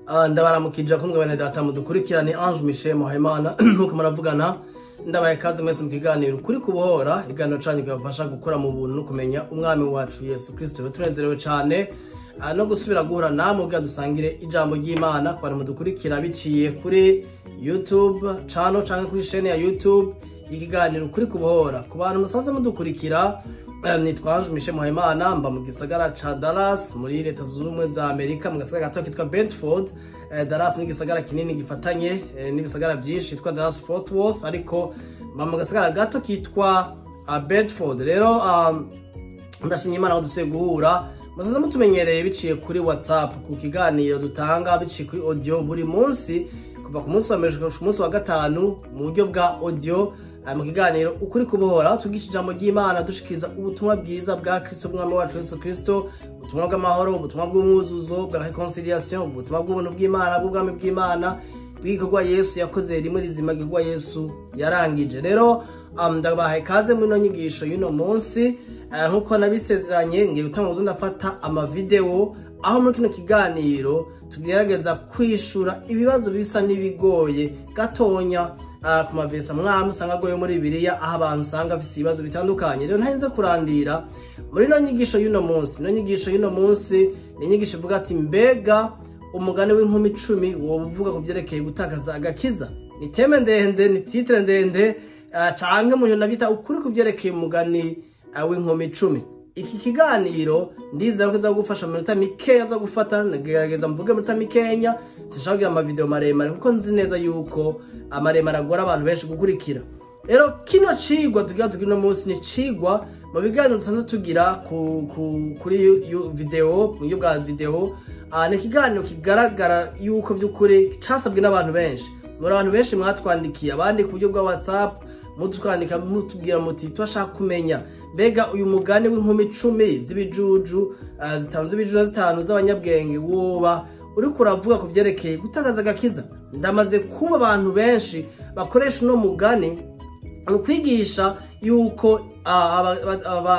Ndabaramukije kumwe bene data mudukurikirane. Ange Michel Muhayimana nkuko muravugana, ndabaye kaze mwese mu kiganiro Kuri Kubohora, ikiganiro canyu kibafasha gukora mu buntu no kumenya Umwami wacu Yesu Kristo. Tunezerewe cane no gusubira guhura namwe kugira dusangire ijambo ry'Imana. Ku bantu mudukurikira biciye kuri YouTube channel canke kuri chaîne ya YouTube y'ikiganiro Kuri Kubohora, ku bantu musanzwe mudukurikira, nitwa Ange Michel Muhayimana, mba mu gisagara ca Dallas muri Leta Zunze Ubumwe za Amerika, mu gisagara gato kitwa Bedford. Dallas ni igisagara kinini gifatanye n'ibisagara byinshi kitwa Dallas Fort Worth, ariko mba mu gisagara gato kitwa Bedford. Rero ndashimye Imana ko dusubiye guhura. Musaza mutumenyereye biciye kuri WhatsApp ku kiganiro dutanga biciye kuri audio buri munsi kuva ku munsi wa mbere gushika ku munsi wa gatanu mu buryo bwa audio, mu kiganiro Ukuri Kubohora, aho twigisha ijambo ry'Imana, dushikiriza ubutumwa bwiza bwa Kristo, bw'Umwami wacu Yesu Kristo, ubutumwa bw'amahoro, ubutumwa bw'umwuzuzo bwa réconciliation, ubutumwa bw'ubuntu bw'Imana, bw'ubwami bw'Imana, bw'igikorwa Yesu yakoze rimwe rizima, igikorwa Yesu yarangije. Rero ndabahaye kaze muri ino nyigisho y'uno munsi. Nkuko nabisezeranye, ngiye gutanga ubuzo ndafata amavideo aho muri kino kiganiro tugerageza kwishura ibibazo bisa n'ibigoye gatonya ku mavesa mwamwe usanga agoye muri Bibiliya, aho abantu usanga bafise ibibazo bitandukanye. Rero ntarinze kurandira muri ino nyigisho y'uno munsi. Ino nyigisho y'uno munsi ni inyigisho ivuga ati: "Mbega umugani w'inkumi 10 woba uvuga ku byerekeye gutakaza agakiza?" Ni thème ndende, ni titre ndende, canke mu nabita ukuri ku byerekeye umugani w'inkumi 10. Iki kiganiro ndizera ko kizagufasha mu minota mikeya zo gufata. Ndagerageza mvuge mu minota mikenya, sinshaka kugira amavideo maremare kuko nzi neza yuko amaremare agora abantu benshi gukurikira. Rero kino cigwa tugira uno munsi ni cigwa mu biganiro dusanzwe tugira kuri video, mu buryo bwa video. Ni ikiganiro kigaragara yuko by'ukuri casabwe n'abantu benshi. Muri abantu benshi mwatwandikiye, abandi ku buryo bwa WhatsApp mutwandika mutubwira muti: "Turashaka kumenya, mbega uyu mugani w'inkumi 10 z'ibijuju, zitanu z'ibijuju na zitanu z'abanyabwenge, woba uriko uravuga ku byerekeye gutakaza agakiza?" Ndamaze kuba abantu benshi bakoresha uno mugani mu kwigisha yuko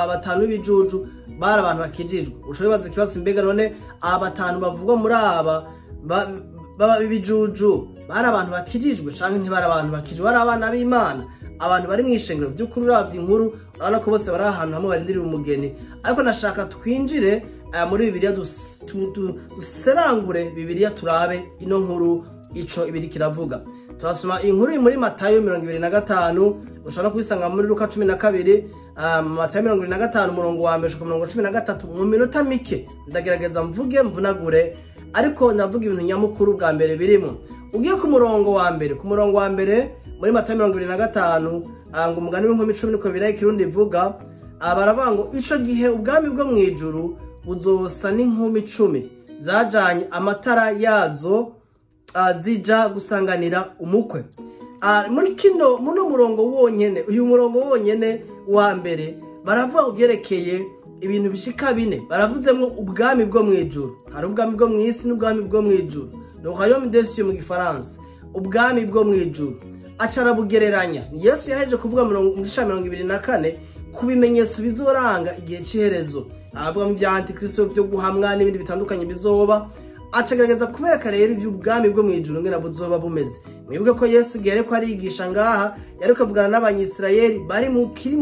batanu b'ibijuju bari abantu bakijijwe. Ushobora kubaza ikibazo: mbega none aba batanu bavugwa muri aba baba b'ibijuju bari abantu bakijijwe canke ntibari abantu bakijijwe, bari abana b'Imana, abantu bari mw'ishengero? By'ukuri uravye inkuru urabona ko bose bari ahantu hamwe barindiriye umugeni. Ariko nashaka twinjire muri Bibiliya, duserangure Bibiliya, turabe ino nkuru ico ibiri kiravuga. Turasoma inkuru iri muri Matayo 25, ushobora no kuyisanga muri Luka 12. Matayo 25, umurongo wa mbere gushika ku murongo 13. Mu minota mike ndagerageza mvuge mvunagure, ariko ndavuga ibintu nyamukuru bwa mbere birimo. Ugiye ku murongo wa mbere, ku murongo wa mbere muri Matayo 25, ngo umugani w'inkumi 10, niko biraye ikirundi ivuga. Baravuga ngo: "Ico gihe ubwami bwo mw'ijuru buzosa n'inkumi 10 zajanye amatara yazo, zija gusanganira umukwe." Muri kino muno murongo wonyene, uyu murongo wonyene wa mbere, baravuga kubyerekeye ibintu bishika bine. Baravuzemwo ubwami bwo mw'ijuru. Hari ubwami bwo mw'isi n'ubwami bwo mw'ijuru, le royaume des cieux mu gifaransa. Ubwami bwo mw'ijuru aca arabugereranya. Yesu yahejeje kuvuga mu gice 24 ku bimenyetso bizoranga igihe c'iherezo, aravuga mu bya antikristo, byo guhamwa n'ibindi bitandukanye bizoba. Acagerageza kubereka rero iby'ubwami bwo mw'ijuru ngena buzoba bumeze. Mwibuke ko Yesu igihe ariko arigisha ngaha yariko avugana n'Abanyisirayeli bari mu kiri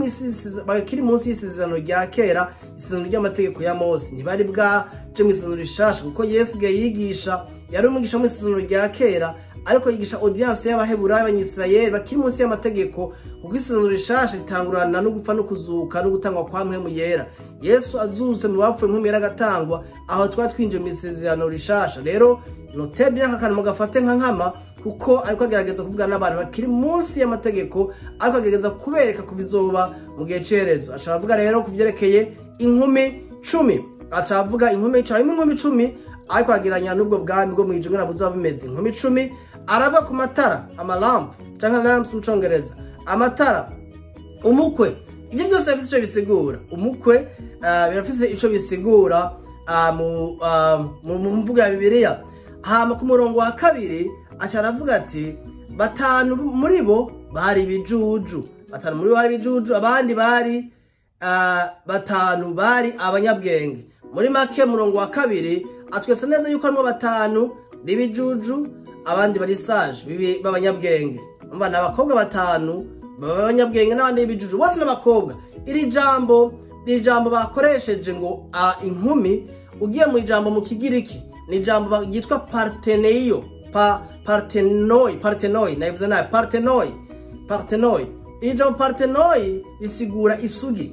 bakiri munsi y'isezerano rya kera, isezerano ry'amategeko ya Mose. Ntibari bwaje mu isezerano rishasha, kuko Yesu igihe yigisha yari umwigisha mu isezerano rya kera, ariko yigisha audience y'Abaheburayo, Abanyisirayeli bakiri munsi y'amategeko, kuko isezerano rishasha ritangurana no gupfa no kuzuka no gutangwa kwa Mpwemu Yera. Yesu azutse mu bapfuye, Mpwemu Yera agatangwa, aho twari twinjiye mu isezerano rishasha. Rero notez bien akantu mugafate nka nkama, kuko ariko agerageza kuvugana n'abantu bakiri munsi y'amategeko, ariko agerageza kubereka ku bizoba mu gihe c'iherezo. Aca aravuga rero ku vyerekeye inkumi 10, aca avuga inkumi 10, inkumi 10 ariko agereranya n'ubwo bwami bwo mw'ijuru ngene buzoba bumeze. Inkumi 10, arava ku matara, amalampe canke lamps mu Congereza, amatara, umukwe. Ibyo byose birafise ico bisigura. Umukwe birafise ico bisigura mu mvugo ya Bibiliya. Hama ku murongo wa kabiri aca aravuga ati: batanu muri bo bari ibijuju, batanu muri bo bari ibijuju, abandi bari batanu bari abanyabwenge. Muri make, murongo wa kabiri atwese neza yuko harimo batanu b'ibijuju, abandi bari sage b'abanyabwenge. Umva, ni abakobwa batanu b'abanyabwenge n'abandi b'ibijuju, bose n'abakobwa. Iri jambo bakoresheje ngo inkumi, ugiye mu ijambo mu Kigiriki ni ijambo ryitwa parteneio, partenoi, partenoi, nabivuze nabi, partenoi, partenoi. Iri jambo partenoi risigura isugi,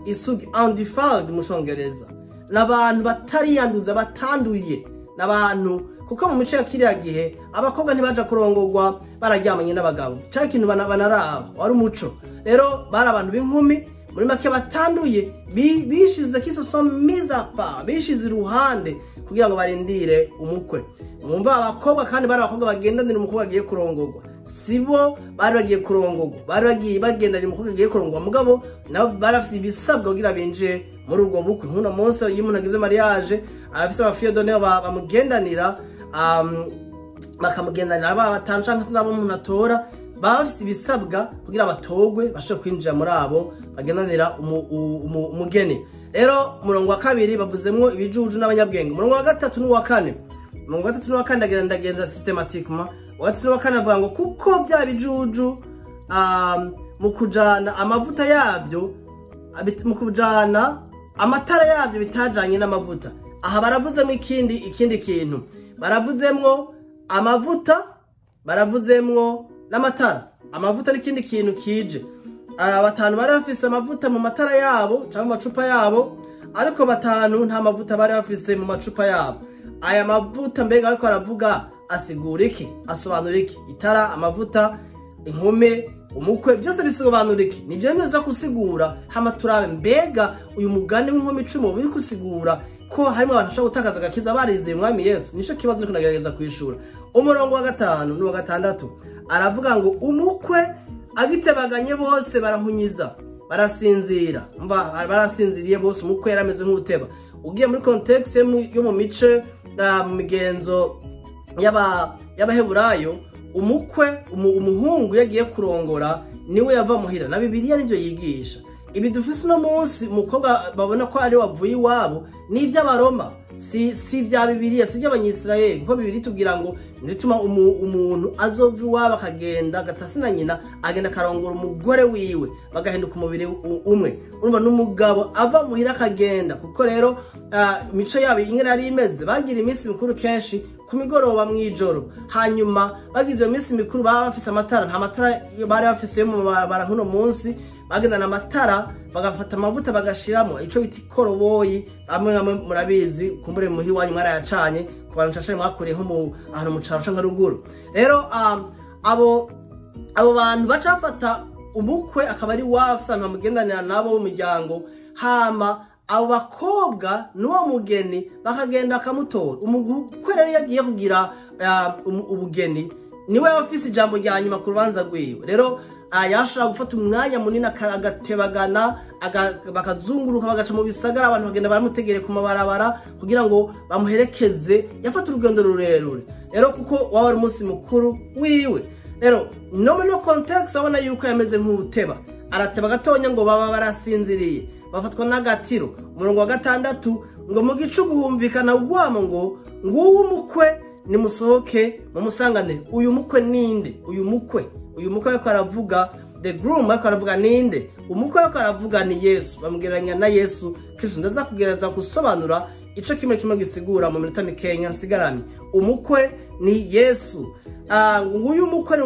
isugi, undefiled mu Congereza. N'abantu batariyanduza, batanduye, n'abantu, kuko mu mico ya kiriya gihe abakobwa ntibaja kurongorwa bararyamanye n'abagabo, cya kintu banaraba wari umuco. Rero bari abantu b'inkumi, muri make batanduye, bishize qui se sont mis à part, bishize iruhande kugira ngo barindire umukwe. Mwumva, abakobwa kandi bari abakobwa bagendanira umukobwa agiye kurongorwa. Sibo bari bagiye kurongorwa, bari bagiye bagendanira umukobwa agiye kurongorwa, mugabo nabo bari bafite ibisabwa kugira binjire muri ubwo bukwe. Nk'uno munsi iyo umuntu agize mariage arafise aba filles d'honneur bamugendanira, bakamugendanira baba batanu canke se n'abo umuntu atora, baba bafise ibisabwa kugira batogwe bashobore kwinjira muri abo bagendanira umugeni. Rero umurongo wa kabiri bavuzemwo ibijuju n'abanyabwenge. Umurongo wa gatatu n'uwa kane, umurongo wa gatatu n'uwa kane, ndagenda ndagenza systématiquement. Uwa gatatu n'uwa kane avuga ngo kuko bya bijuju mu kujana amavuta yabyo, mu kujana amatara yabyo bitajanye n'amavuta. Aha baravuzemo ikindi kintu, baravuzemwo amavuta, baravuzemwo n'amatara. Amavuta n'ikindi kintu kije. Aba batanu bari bafise amavuta mu matara yabo cyangwa mu macupa yabo, ariko batanu nta mavuta bari bafise mu macupa yabo. Aya mavuta mbega ariko aravuga asigura iki? Asobanura iki? Itara, amavuta, inkumi, umukwe, byose bisobanura iki? Nibyo nza gusigura, hama turabe mbega uyu mugani w'inkumi 10 biri gusigura ko harimo abantu bashobora gutakaza agakiza barizeye umwami Yesu. Nico kibazo ndiko ndagerageza kwishura. Umurongo wa gatanu n'uwa gatandatu aravuga ngo umukwe agitebaganye bose barahunyiza, barasinzira. Mva, barasinziriye bose, umukwe yarameze nk'uteba. Ugiye muri contexte yo mu mice, mu migenzo y'Abaheburayo, umukwe, umuhungu yagiye kurongora niwe yava muhira. Na Bibiliya nivyo yigisha. Ibi dufise uno munsi, umukobwa babona ko ari wavuye iwabo, ni iby'Abaroma, si ibya Bibiliya, si iby'Abanyisirayeli, kuko Bibiliya itubwira ngo nituma umuntu azova iwabo akagenda agatasi na nyina, agenda akarongora umugore wiwe, bagahinduka umubiri umwe. Urumva n'umugabo ava muhira akagenda, kuko rero imico yabo ingene yari imeze, bagira iminsi mikuru kenshi ku migoroba mw'ijoro. Hanyuma bagize iyo minsi mikuru baba bafise amatara, nta matara bari bafise yo mu mabarabara nk'uno munsi. Bagendana amatara, bagafata amavuta bagashiramo ico bita ikoroboyi. Bamwe bamwe murabizi, kumbure muhi wanyu mwarayacanye, ku bantu nshasha mwakuriye nko mu ahantu mu caro canke ruguru. Rero abo bantu baca bafata umukwe akaba ari wafise abantu bamugendanira nabo w'umuryango, hama abo bakobwa n'uwo mugeni bakagenda bakamutora. Umukwe rero iyo agiye kugira ubugeni niwe yaba afise ijambo rya nyuma ku rubanza rwiwe. Rero yashobora gufata umwanya munini, agatebagana, bakazunguruka, bagaca mu bisagara, abantu bagenda baramutegere ku mabarabara kugira ngo bamuherekeze. Yafata urugendo rurerure rero kuko waba ari umunsi mukuru wiwe. Rero no muri no context urabona yuko yameze nk'uteba, arateba gatonya, ngo baba barasinziriye, bafatwa n'agatiro. Umurongo wa gatandatu ngo mu gicuku humvikana ugwamo ngo nguwo umukwe, nimusohoke mumusangane. Uyu mukwe ninde? Uyu mukwe ariko aravuga, the groom ariko aravuga ninde? Umukwe ariko aravuga ni Yesu, bamugereranya na Yesu Kristo. Ndaza kugerageza gusobanura ico kimwe kimwe gisigura mu minota mikenya nsigaranye. Umukwe ni Yesu. Nguyu umukwe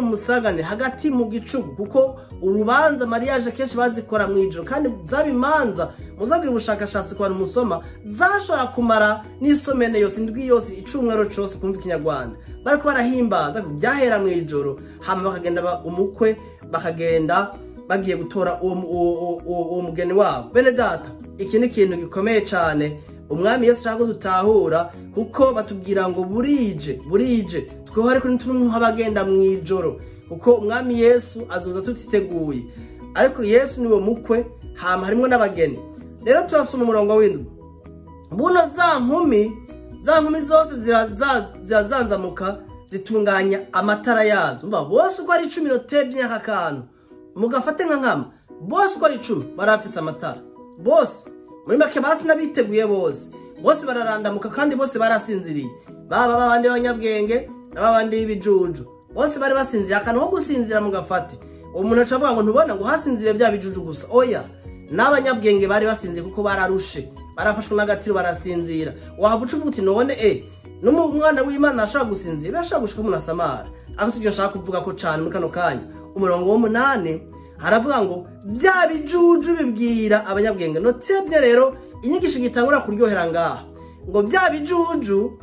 ni hagati mu gicuku, kuko urubanza mariage kenshi bazikora mu ijoro, kandi zaba imanza, muzagira ubushakashatsi ku bantu musoma, zashobora kumara n'isomene yose, indwi yose, icumwero cose, kumva Ikinyarwanda bariko barahimbaza. Byahera mu ijoro, hama bakagenda umukwe bakagenda bagiye gutora uwo mugeni wabo. Bene data, iki ni ikintu gikomeye cyane umwami Yesu ashaka ko dutahura, kuko batubwira ngo burije, burije, tweho ariko ntituri nk'abagenda mu ijoro, kuko umwami Yesu azoza tutiteguye. Ariko Yesu niwe mukwe, hama harimo n'abageni. Rero turasoma umurongo w'indwi: buno za nkumi zose zirazanzamuka, zitunganya amatara yazo. Umva, bose uko ari 10, rotebye aka kantu mugafate nka nkama, bose uko ari 10 barafise amatara bose. Muri make basi n'abiteguye bose, bose bararandamuka kandi bose barasinziriye. Baba babandi b'abanyabwenge n'abandi b'ibijuju, bose bari basinzira. Akantu ko gusinzira mugafate. Umuntu aca avuga ngo ntubona ngo hasinzire bya bijuju gusa. Oya, n'abanyabwenge bari basinzire kuko bararushe, barafashwe n'agatiro barasinzira. Wahava uca uvuga uti none n'umwana w'Imana ashobora gusinzira, birashobora gushika umuntu asamara. Ariko sibyo nshaka kuvuga ko cane muri kano kanya. Umurongo w'umunani haravuga ngo bya bijuju bibwira abanyabwenge. Notebye rero inyigisho gitangura kuryohera ngaha, ngo bya bijuju,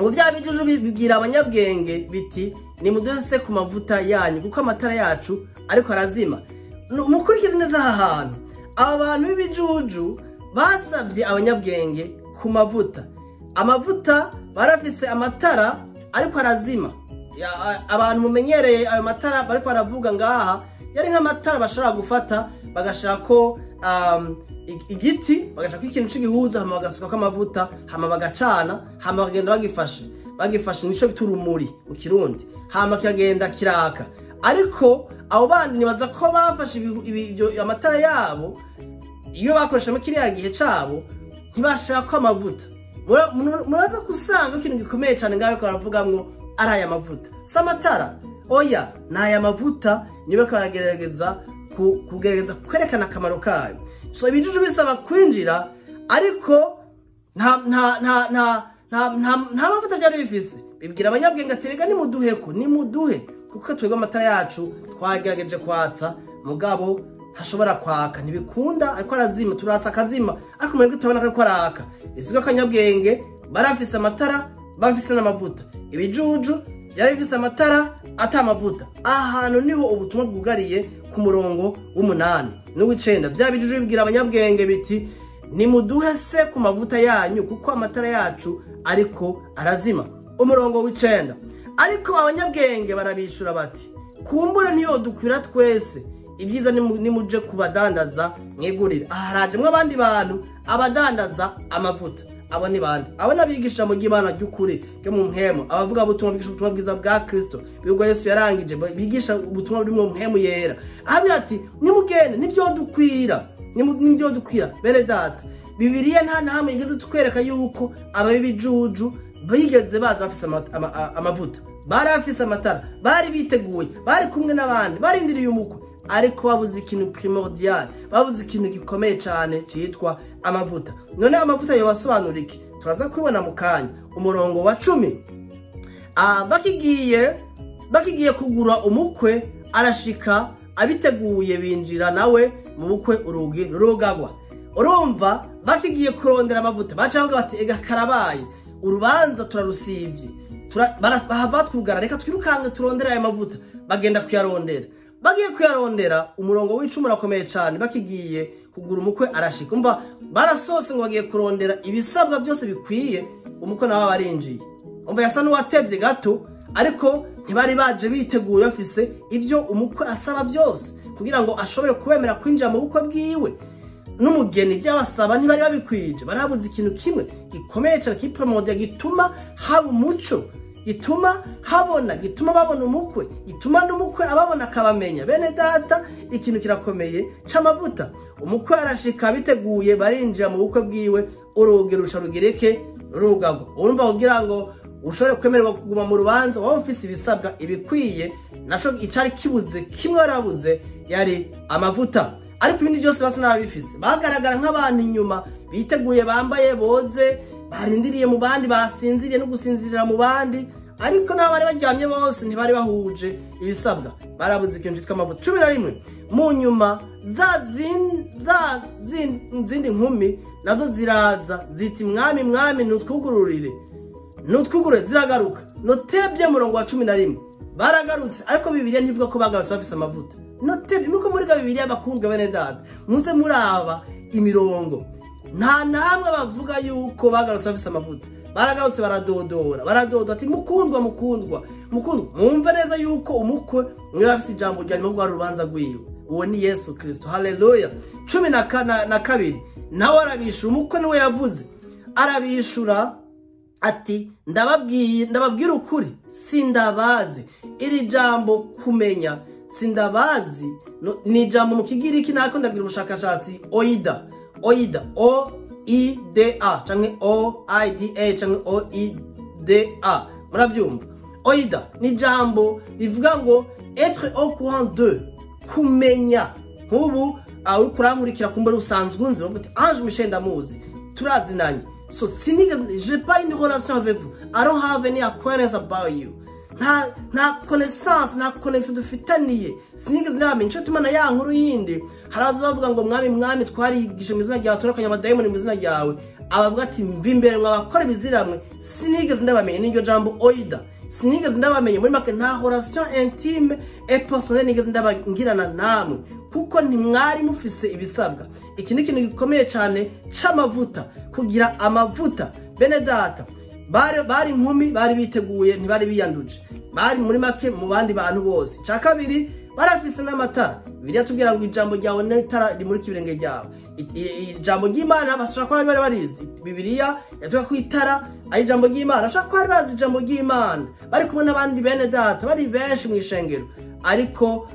ngo bya bijuju bibwira abanyabwenge biti nimuduhe se ku mavuta yanyu kuko amatara yacu ariko arazima. Mukurikire neza aha hantu, aba bantu b'ibijuju basabye abanyabwenge ku mavuta. Amavuta barafise amatara ariko arazima. Abantu mumenyereye ayo matara bariko baravuga ngaha yari nk'amatara bashobora gufata bagashirako igiti, bagashirako ikintu c'igihuza, hama bagasukako amavuta, hama bagacana, hama bakagenda bagifashe, nico bita urumuri mu Kirundi, hama kikagenda kiraka. Ariko abo bandi nibaza ko bafashe amatara yabo iyo bakoresha muri kiriya gihe cabo ntibashirako amavuta. Muraza gusanga ikintu gikomeye cane ngaho bariko baravugamwo ari aya mavuta, si amatara. Oya, ni aya mavuta niyo bariko baragerageza kugerageza kwerekana akamaro kayo. So ibijuju bisaba kwinjira, ariko nta mavuta byari bifise. Bibwira abanyabwenge ati rega nimuduheko, nimuduhe, kuko twebwe amatara yacu twagerageje kwatsa mugabo ntashobora kwaka, ntibikunda, ariko arazima, turasa akazima, ariko mwebwe turabona ko ariko araka. Isuka akanyabwenge barafise amatara, bafise n'amavuta. Ibijuju byari bifise amatara ata mavuta. Ahantu niho ubutumwa bwugariye ku murongo w'umunani n'uw'icenda. Bya bijuju bibwira abanyabwenge biti nimuduhe se ku mavuta yanyu kuko amatara yacu ariko arazima. Umurongo w'icenda, ariko abanyabwenge barabishura bati kumbura ntiyo dukwira twese, ibyiza nimuje kubadandaza mwigurire. Aha harajemwo abandi bantu abadandaza amavuta. Abo ni bande? Abo n'abigisha mu ry'Imana ry'ukuri ryo mu mpwemu, abavuga ubutumwa bigisha ubutumwa bwiza bwa Kristo, bibwo Yesu yarangije, bigisha ubutumwa buri mu mpwemu yera. Ahamya ati nimugende nibyo dukwira, nibyo dukwira. Bene data, Bibiliya nta na hamwe igeze tukwereka yuko ababijuju bigeze baza bafise amavuta, bari bafise amatara, bari biteguye, bari kumwe n'abandi, barindiriye umukwe, ariko babuze ikintu primordial, babuze ikintu gikomeye cane citwa amavuta. None amavuta yobasobanura iki? Turaza kubibona mu kanya. Umurongo wa 10, bakigiye kugura umukwe arashika abiteguye binjira nawe mu bukwe, urugi rurugagwa. Urumva bakigiye kurondera amavuta baca bavuga bati ega karabaye, urubanza turarusibye, batwugara, reka twirukange turondera aya mavuta. Bagenda kuyarondera, bagiye kuyarondera. Umurongo w'icumi urakomeye cane. Bakigiye kugura umukwe arashika, umva barasose ngo bagiye kurondera ibisabwa byose bikwiye, umukwe nawe barinjiye. Umva yasa n'uwatevye gato, ariko ntibari baje biteguye bafise ivyo umukwe asaba byose kugira ngo ashobore kubemera kwinjira mu bukwe bwiwe. N'umugeni byabasaba ntibari babikwije, barabuze ikintu kimwe gikomeye cane kipromode, gituma haba umuco, gituma habona, gituma babona umukwe, gituma n'umukwe ababona akabamenya. Bene data, ikintu kirakomeye c'amavuta. Umukwe arashika biteguye, barinjira mu bukwe bwiwe, urugi rusha rugereke rurugagwa. Urumva kugira ngo ushobore kwemererwa kuguma mu rubanza waba ufise ibisabwa ibikwiye, naco icari kibuze kimwe barabuze yari amavuta. Ariko ibindi byose basa n'ababifise, bagaragara nk'abantu inyuma biteguye, bambaye, boze, barindiriye mu bandi, basinziriye no gusinzirira mu bandi, ariko n'abo bari baryamye bose ntibari bahuje ibisabwa, barabuze ikintu citwa amavuta. 11, mu nyuma za zindi nkumi nazo ziraza ziti mwami mwami nutwugururire, nutwugurure. Ziragaruka. Notebye murongo wa 11 baragarutse, ariko Bibiliya ntivuga ko bagarutse bafise amavuta. Notebye nuko muri Bibiliya bakundwa bene data, muze muraba imirongo, nta namwe bavuga yuko bagarutse bafise amavuta. Baragarutse baradodora, baradodora ati mukundwa mukundwa mukundwa. Mwumve neza yuko umukwe mwe afise ijambo rya nyuma rwa rubanza rwiwe, uwo ni Yesu Kristo. Haleluya. 12 nawe arabishura, umukwe niwe yavuze, arabishura ati ndababwira ukuri sindabazi. Iri jambo kumenya sindabazi ni ijambo mu Kigiriki, nako ndagira ubushakashatsi, oida, oida, o I D A canke O I D A canke O I D D A. Muravyumva? Oida ni jambo rivuga ngo être au courant de, kumenya. Nk'ubu uri kurankurikira kumbura usanzwe unzi, bavuga ati Ange Michel ndamuzi, turazinanye. So sinigeze, j'ai pas une relation avec vous, I don't have any acquaintance about you. Nta connaissance, nta connexion dufitaniye, sinigeze ndamenya. Nico tuma na ya nkuru yindi hari abavuga ngo mwami mwami twarigishe mu izina ryawe, turakanye abadayimoni mu izina ryawe, abavuga ati mva imbere mwabakora ibiziramwe, sinigeze ndabamenya. N'iryo jambo oida, sinigeze ndabamenya. Muri make nta relation intime et personnelle nigeze ndabangirana namwe, kuko ntimwari mufise ibisabwa. Iki ni ikintu gikomeye cyane c'amavuta, kugira amavuta. Bene data bari inkumi, bari biteguye, ntibari biyanduje, bari muri make mu bandi bantu bose. Cya kabiri, barafise n'amatara. Bibiliya tubwira ngo ijambo ryawe n'itara rimurika ibirenge byawe. Ijambo ry'Imana bashobora kuba bari barizi. Bibiliya yatubwira ko itara ari ijambo ry'Imana, bashobora kuba bari bazi ijambo ry'Imana, bari kumwe n'abandi bene data, bari benshi mu ishengero, ariko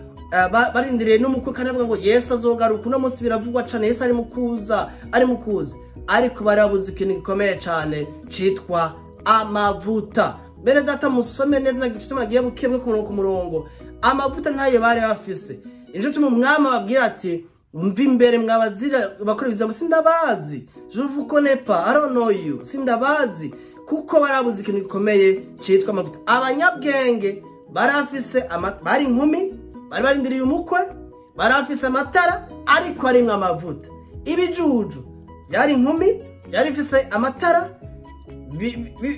barindiriye n'umukwe, kandi bavuga ngo Yesu azogaruka uno munsi, biravugwa cane, Yesu ari mu kuza, ari mu kuza, ariko bari babuze ikintu gikomeye cane citwa amavuta. Bene data musome neza na gice nagiye bukebwe ku murongo ku murongo. Amavuta ntayo bari bafise. Nico tuma umwami ababwira ati mva imbere mwabazira bakora ibizamu, sindabazi, je vous connais pas, I don't know you, sindabazi, kuko barabuze ikintu gikomeye citwa amavuta. Abanyabwenge barafise, bari inkumi, bari barindiriye umukwe, barafise amatara ariko arimwo amavuta. Ibijuju byari inkumi, byari bifise amatara,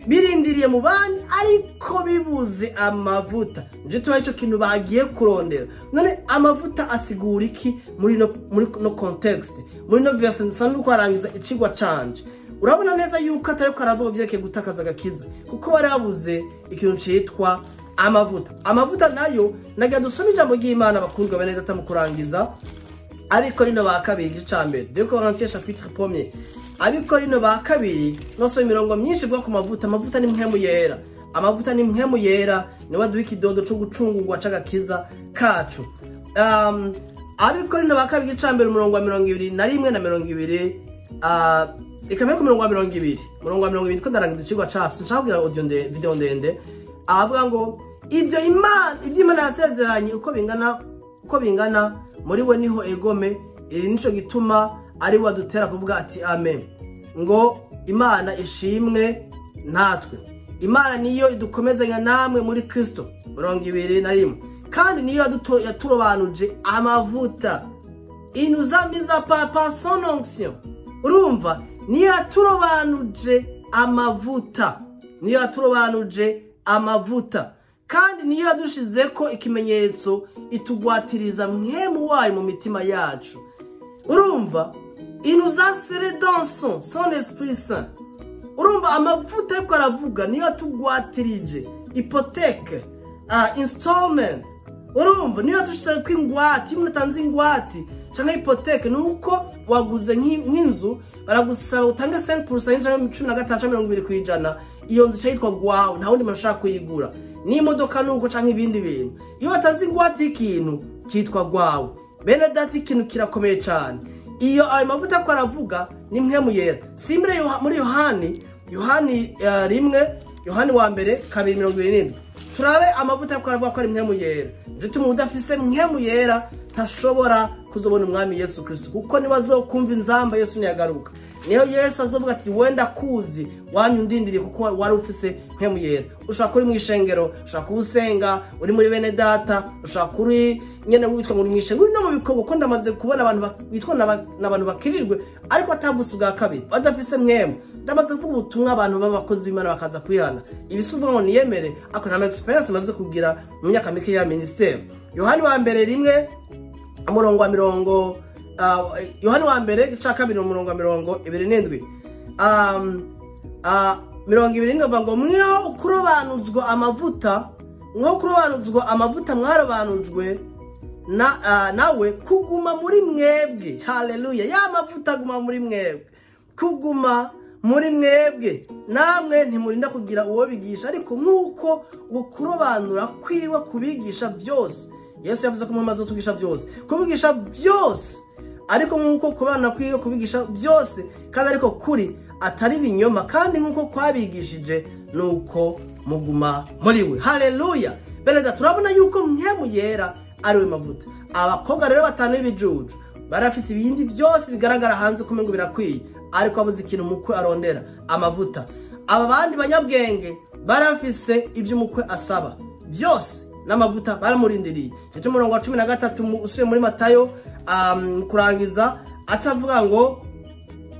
birindiriye mu bandi ariko bibuze amavuta. Nje tuba ico kintu bagiye kurondera. None amavuta asigura iki muri no context, muri no verse? Nsa nuko arangiza icigwa canje. Urabona neza yuko atari ko aravuga byerekeye gutakaza agakiza, kuko bari babuze ikintu citwa amavuta. Amavuta nayo nagira dusome ijambo ry'Imana bakundwa bene data mu kurangiza. Abikorino ba kabiri igice ca mbere, 2 Corinthiens chapitre 1. Abikorino ba kabiri noso imirongo myinshi ivuga ku mavuta. Amavuta ni mpwemu yera, amavuta ni mpwemu yera, niwe aduha ikidodo co gucungurwa c'agakiza kacu. Abikorino ba kabiri igice ca mbere umurongo wa 21 na 20, reka mbere ku murongo wa 20, umurongo wa 20 ko ndarangiza icigwa cacu, sinshaka kugira audio ndende, video ndende. Avuga ngo ivyo Imana, ivyo Imana yasezeranye uko bingana muri we niho egome. Iri nico gituma ari we adutera kuvuga ati amen, ngo Imana ishimwe natwe. Imana niyo idukomezanya namwe muri Kristo. 21, kandi niyo yaturobanuje amavuta, il nous a mis à part par son onction. Urumva, niyo yaturobanuje amavuta, niyo yaturobanuje amavuta, kandi niyo yadushizeko ikimenyetso, itugwatiriza mpwemu wayo mu mitima yacu. Urumva, il nous a scellé dans son esprit saint. Urumva amavuta ariko aravuga niyo yatugwatirije, hypothèque, installment. Urumva niyo yadushizeko ingwate. Iyo umuntu atanze ingwate canke hypothèque, nuko waguze nk'inzu baragusaba utange 5% canke 15 canke 20%, iyo nzu yitwa gwawe, nta wundi muntu ashaka kuyigura. N'imodoka nuko canke ibindi bintu, iyo watanze ingwate y'ikintu citwa gwawe. Bene data ikintu kirakomeye cane. Iyo ayo mavuta ko aravuga ni mpwemu yera. Simbere muri Yohani, Yohani 1, Yohani wa mbere 2:27, turabe amavuta ko aravuga ko ari mpwemu yera. Nje udafise mpwemu yera ntashobora kuzobona umwami Yesu Kristo, kuko niwe azokumva inzamba Yesu niyagaruka. Niyo Yesu azovuga ati wenda kuzi wanyu ndindiriye, kuko wari ufise mpwemu yera. Ushaka kuri mwishengero, ushaka kusenga uri muri bene data, ushaka kuri nyene witwa ngo mwishengero no mu bikorwa, ko ndamaze kubona abantu bitwa n'abantu bakirijwe ariko batavutse ubwa kabiri, badafise mpwemu. Ndamaze kuvuga ubutumwa abantu b'abakozi b'Imana bakaza kwihana. Ibisubizo ngo niyemere, ako nta experience maze kugira mu myaka mike ya ministère. Yohani wa mbere 1 umurongo wa mirongo, Yohani wa mbere igice ca kabiri umurongo wa 27, 27 ngo mweho kurobanuzwa amavuta, mweho kurobanuzwa amavuta mwarobanujwe nawe kuguma muri mwebwe. Haleluya! Ya mavuta aguma muri mwebwe, kuguma muri mwebwe, namwe ntimurinda kugira uwo bigisha, ariko nk'uko ukurobanura kwiwe kubigisha byose. Yesu yavuze ko mumaze azotugisha byose, kubigisha byose, ariko nk'uko kubana kwiwe kubigisha byose, kandi ariko kuri atari binyoma, kandi nk'uko kwabigishije Nuko muguma muri we. Haleluya! Bene data, turabona yuko Mpwemu Yera ari we mavuta. Abakobwa rero batanu b'ibijuju barafise ibindi byose bigaragara hanze kumengo birakwiye, ariko abuze ikintu umukwe arondera, amavuta. Aba bandi banyabwenge barafise ibyo umukwe asaba byose n'amavuta baramurindiriye. Cyo umurongo wa 13 usuye muri Matayo, kurangiza aca avuga ngo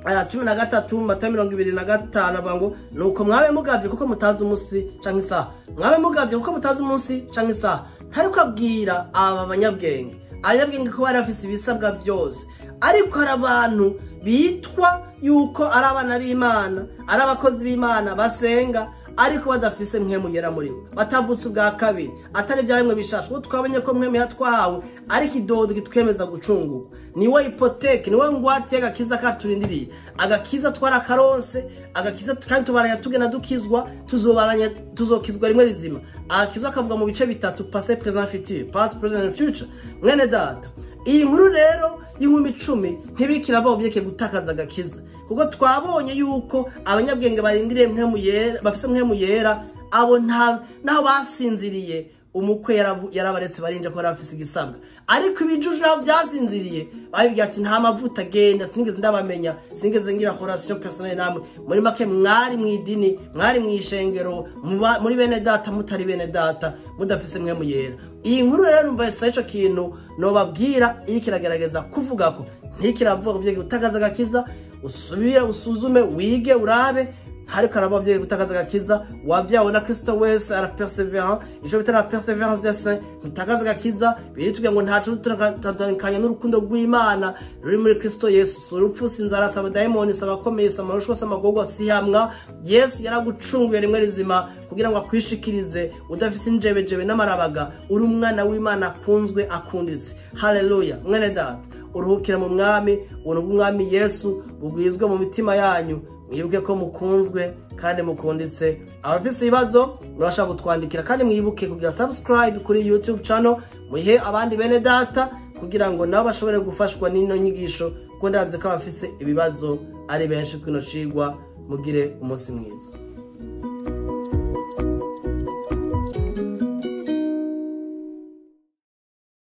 13 Matayo 25 avuga ngo nuko mwabe mugavye kuko mutazi umunsi canke isaha. Mwabe mugavye kuko mutazi umunsi canke isaha. Ariko abwira aba banyabwenge, abanyabwenge ko bari bafise ibisabwa byose, ariko hari abantu bitwa yuko ari abana b'Imana, ari abakozi b'Imana basenga, ariko badafise Mpwemu Yera muri bo, batavutse ubwa kabiri, atari ibyaremwe bishasha. Kuko twabonye ko Mpwemu yatwahawe ariko idodo kitwemeza gucungurwa, niwe hypothèque, niwe ngwate y'agakiza katurindiriye. Agakiza twarakaronse, agakiza kandi tubaranya tugenda dukizwa, tuzobaranya tuzokizwa rimwe rizima. Agakiza kavuga mu bice bitatu: passé, présent, futur, past, present and future. Mwene data, iyi nkuru rero y'inkumi 10 ntibikirava byeke gutakaza agakiza, kuko twabonye yuko abanyabwenge barindiriye Mpwemu Yera, bafise Mpwemu Yera, abo naho basinziriye umukwe yarabaretse barinja ko bafise igisabwa. Ariko ibijuju naho byasinziriye babibwiye ati nta mavuta, genda, sinigeze ndabamenya, sinigeze ngira relation personnelle namwe. Muri make mwari mu idini, mwari mu ishengero, muri bene data, mutari bene data, mudafise Mpwemu Yera. Iyi nkuru rero numva ico kintu nobabwira, iyo kiragerageza kuvuga ko ntikiravuga ku byerekeye gutakaza agakiza. Usubire usuzume, wige, urabe. Hariko araba byerekeye gutakaza agakiza. Wabyawe na Kristo wese arapersévérant, ico bita la persévérance des saints. Ntutakaza agakiza. Biri tugira ngo ntaco tutandukanya n'urukundo rw'Imana ruri muri Kristo Yesu. Si urupfu, si inzara, si abadayimoni, si abakomeye, si amarushwa, si amagorwa, si hamwa. Yesu yaragucunguye rimwe rizima kugira ngo akwishikirize udafise injebejebe n'amarabaga, uri umwana w'Imana akunzwe, akunditse. Haleluya! Mwene data, uruhukira mu Mwami. Ubuntu bw'Umwami Yesu bugwizwe mu mitima yanyu. Mwibuke ko mukunzwe kandi mukunditse. Abafise ibibazo murashaka kutwandikira, kandi mwibuke kugira subscribe kuri YouTube channel, muhe abandi bene data kugira ngo nabo bashobore gufashwa n'ino nyigisho, kuko ndazi ko abafise ibibazo ari benshi kino cigwa. Mugire umunsi mwiza.